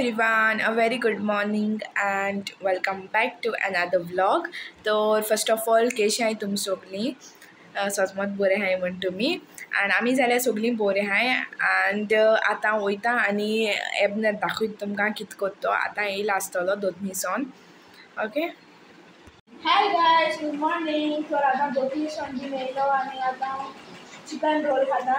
Everyone, a very good morning and welcome back to another vlog. तर first of all केशे आहाय तुमी सोगलीं सजमत बरें आहाय म्हण तुमी आनी आमी जाल्यार सगलीं बरें आहाय. आनी आतां वयता आनी एबनेर दाखयता तुमकां कित कोत्ता तो. आतां येयला आसतलो दोतनीसोन. Okay, hi guys, good morning. तर आतां दोतनीसोन बीन येयलो आनी आतां चिकन रोल खाता.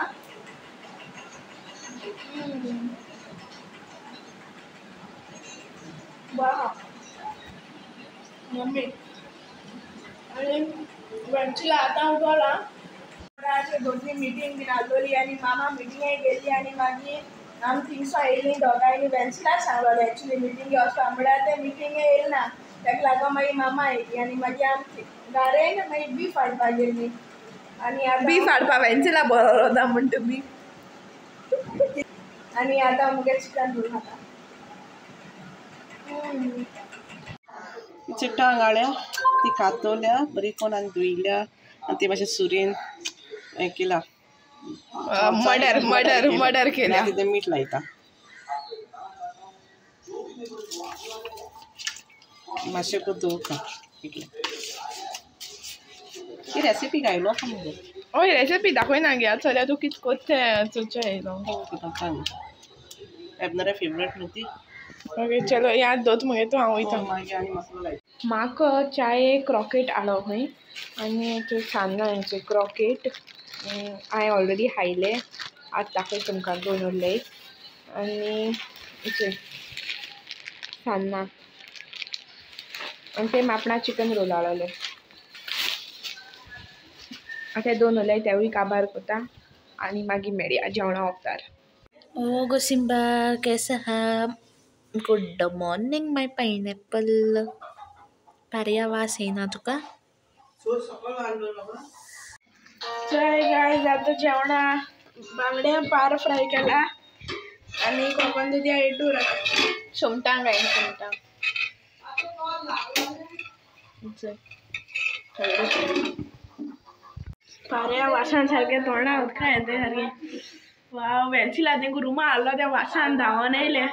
बरो मम्मी आनी वेंचीला आतां उठोला. दोन मिटींग बीन आसलोली आनी मामा मिटिंगेक गेल्ली आनी मागीर आमी थिंगसो येयलीं दोगांयनी. वेंचीला सांगलोलें एक्चुली मिटिंगे वचपा, म्हळ्यार तें मिटिंगे येयलें ना, तेका लागून मागीर मामा येयली आनी मागीर आमी गारेन मागीर बीफ हाडपा गेल्ली. आनी आतां बीफ हाडपा वेंचीला बरो वता म्हण तुमी. आनी आतां मुगे चिकन रोल खाता. चिट्टां हांगाळ्या ती कातोल्या बरी कोण आनी धुयल्या आनी ती मातशें सुरयेन हें केला, मर्डर मर्डर मर्डर केल्या. तितें मीठ लायता मातशें दवरता इतलें. ही रेसिपी घायलो आसा मुगो. हय, रेसिपी दाखयना गे आतां सद्या तूं कितें कोत्ता तें चोवचें येयलो. एबनरा फेवरेट न्हू ती. ओके चलो, याद दोत मुगे तूं, हांव वयता. म्हाका चाये क्रॉकेट हाडो खंय आनी त्यो सान्नांचे क्रॉकेट हांवें ऑलरेडी खायले. आतां दाखय तुमकां दोन उरले. आनी सान्नां आनी ते मापणा चिकन रोल हाडले. आतां दोन उरले तेवूय काबार कोता आनी मागीर मेळया जेवणा वखदार. ओ गो सिम्बा, कैसा है? Good morning my pineapple. पारया वास येना तुका? चल गायज, आतां जेवणा बांगड्या पार फ्राय केला आनी कोकण दुदया एटूर सुंगटां घाय सुंगटां. पारया वासान सारकें तोंडा उदकां येता सारकें. वाव, वेंचीला तेंका रुमा हाडलो त्या वासान धांवन येयलें.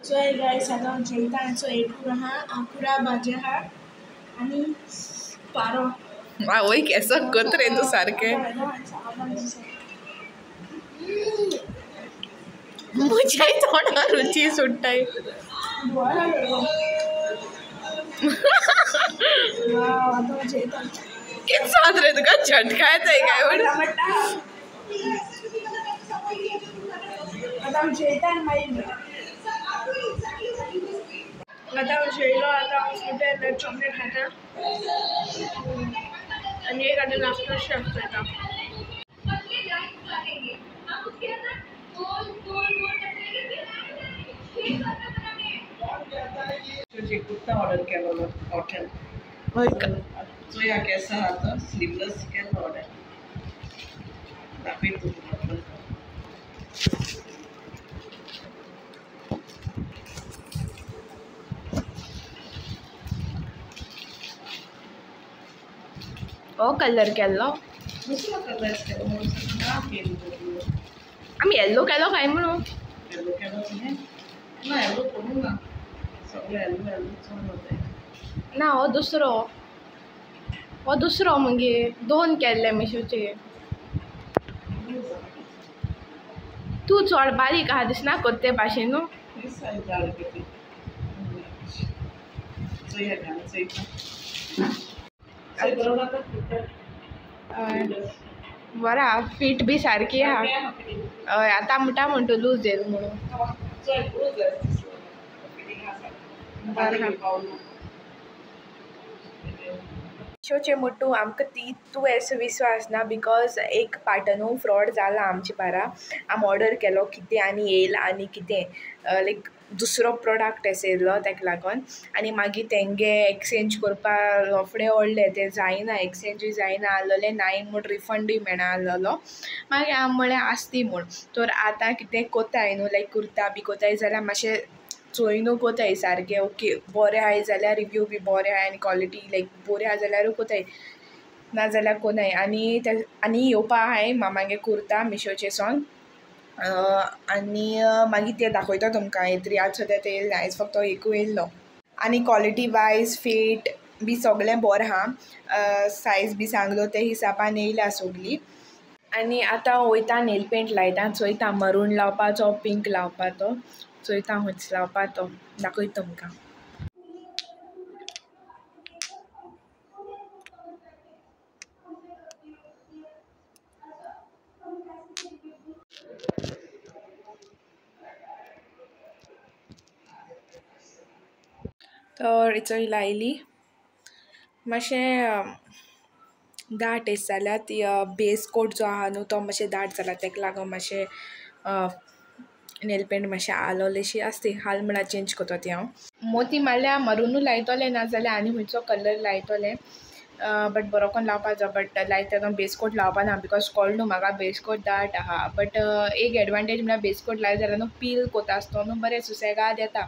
चोय गायस, आतां हांव जेयता. सो एटूर आहा, आंकुरा भाजी आहा आनी पारो. आवय केसो कोत रे तूं सारकें. म्हज्याय तोंडार रुची सुट्टाय. कितें जाता रे तुका? झटका येताय काय म्हण? आतां हांव जेयता आनी मागीर आतां हांव जेयलो. आतां हांव फ्रुट चॉकलेट खाता आनी एक आतां आफ्टर शेफ जाता. कुर्ता ऑर्डर केलो कॉटन. चोया केसो आहा तो स्लीवलेस केलो ऑर्डर. दाखयता तुका. हो कलर केल्लो दुसरो कलर केलो आमी येल्लो केलो काय म्हणून? येल्लो केलो तुवें? ना, येल्लो करूं ना, सगळें येल्लो येल्लो चड जाताय. ना, हो दुसरो, हो दुसरो मगे दोन केल्ले मिशोचे. तूं चड बारीक आहा दिसना कोत्ते भाशेन न्हू. बरें आहा, फीट बी सारकी आहा. हय, आतां म्हणटा म्हण तूं लूज येयलो म्हणून. बरें आहा. मिशोचे मुट्टू आमकां तितू असो विस्वास ना, because एक पार्ट न्हू फ्रॉड जाला आमचे बारा. आमी ऑर्डर केलो कितें आनी येयला आनी कितें लायक दुसरो प्रोडक्ट एसो येयलो तेका लागून. आनी मागीर तेंगे एक्सचेंज करपा लोफडे ओडले, तें जायना, एक्सचेंजूय जायना आसलोलें, नाय म्हूण रिफंडूय मेळना आसलोलो. मागीर हांव म्हळें आसती म्हूण. तर आतां कितें कोत्ताय न्हू लायक कुर्ता बी कोत्ताय जाल्यार मातशें चोयनू कोत्ताय सारकें. ओके बरें आहाय जाल्यार रिव्यू बी बरें आहाय आनी क्वॉलिटी लायक बरी आहा जाल्यारूय कोत्ताय, ना जाल्यार कोनाय. आनी ते आनी येवपा आहाय मामागे कुर्ता मिशोचे सोन. आनी मागीर ते दाखयता तुमकां येतरी. आज सद्या ते येयले ना, आयज फक्त एकू येयल्लो. आनी क्वॉलिटी वायज फिट बी सगळें बरें आहा. सायज बी सांगलो ते हिसाबान येयल्या सगळी. आनी आतां वयता नेल पेंट लायता, चोयता मरून लावपाचो पिंक लावपाचो, चोयता खंयच लावपा तो, दाखयता तुमकां. तर इचोय लायली मातशें दाट एश जाल्या ती. बेस कोट जो आहा न्हू तो मातशें दाट जाला, तेका लागून मातशें नेल पेंट मातशें आलोलेशी आसता ती. हाल म्हळ्यार चेंज करता ती हांव. मोती मारल्या मरुनू लायतलें, नाजाल्यार आनी खंयचो कलर लायतलें, बट बरो कोन्न लावपा जाय. बट लायता तेन्ना बेस कोट लावपा ना because कळ्ळें न्हू म्हाका बेस कोट दाट आहा. बट एक एडवांटेज म्हळ्यार बेस कोट लायले जाल्यार न्हू पील कोता आसतो न्हू बरें सुसेगाद येता,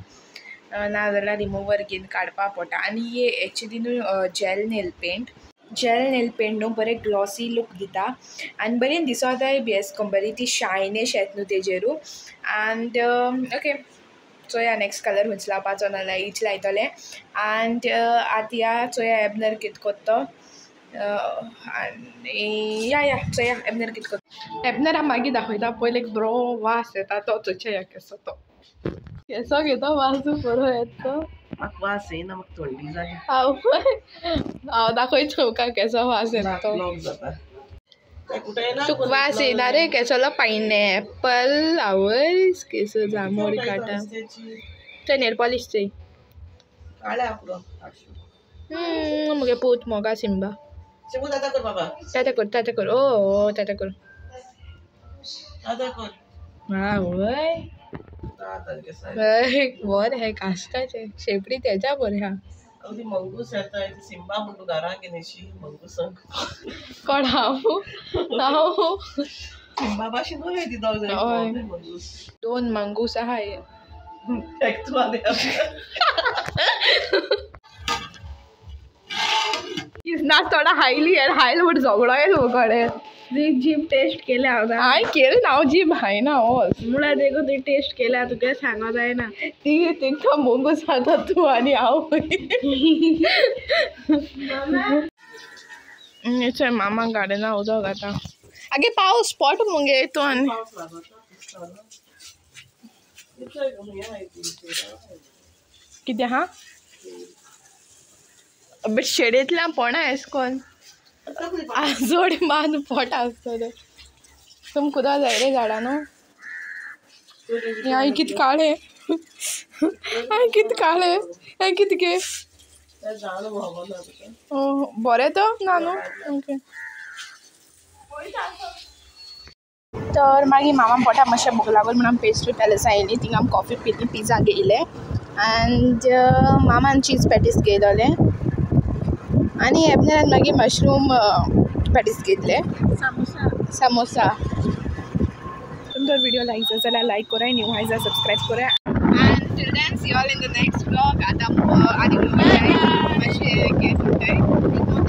नाजाल्यार रिमुवर घेवन काडपा पडटा. आनी हे एक्चुली न्हू gel nail paint, gel nail paint न्हू बरें ग्लॉसी लूक दिता आनी बरें दिसताय बी एज कंपेरी ती शायन अशें येता न्हू तेजेरू. आनी ओके चोया नेक्स्ट कलर खंयचो लावपाचो, नाजाल्यार हीच लायतलें. आनी आतां या चोया एबनर कितें कोत्ता तो. आनी या या चोया एबनर कितें कोत्ता. एबनर हांव मागीर दाखयता, पयलीं एक बरो वास येता तो चोया केसो तो, केसो घेता वास बरो येता तो. म्हाका वास येना, म्हाका थंडी जाली. हांव हांव दाखयता तुमकां केसो वास येता तो. तुका वास येना रे केसोलो पायनएपल. आवय केसो जांबोड काडटा ते नेल पॉलिश चोय. मुगे पूत मोगा सिंबा. ताता कर ताता कर ओ ताता कर. आवय बरें हें कास्टाचें शेपडी तेज्या बरें आहा. मंगूस येता सिंबा म्हण तूं घरांत घेनशी मंगूसांक. कोण हांव? हांव सिंबा भाशेन न्हय ती दोग जाण मंगूस. दोन मंगूस आहा. एक तूं आनी ना थोडा हायली हायल म्हण झगडो येयलो कडेन. जीम टेस्ट केल्या हांव. हांवें केलें ना, हांव जीम खायना वच म्हळ्यार देखून तुवें टेस्ट केल्या तुका सांगो जायना. ती तेंकां मंगूस खाता तूं आनी हांव. चोय मामा गार्डना उदक आतां. आगे पावस पोट मुगे हितून. कितें आहा? बट शेडींतल्यान पोणा एश कोन्न जोड मान पोट आसतलें. तुमकां उदक जाय रे झाडां न्हू. हांवें कितें काळें, हांवें कितें काळें, हें कितें गे बरें तो ना न्हू. ओके तर मागीर मामा पोटा मातशें भूक लागली म्हणून आमी पेस्ट्री पॅलसा येयली. थिंगा आमी कॉफी पिली, पिझ्झा घेयले आनी मामान चीज पॅटीस घेयलोले आनी एबनरान मागीर मशरूम पॅटीस घेतले. सामोसा सामोसा. तुमचो व्हिडिओ लायक जाय जाल्यार लायक कराय, न्यू आहा जाल्यार सबस्क्रायब कराय. And till then see all in the next vlog. आतां आनी मातशें केस उरताय.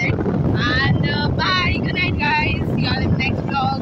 And bye, good night guys, see all in the next vlog.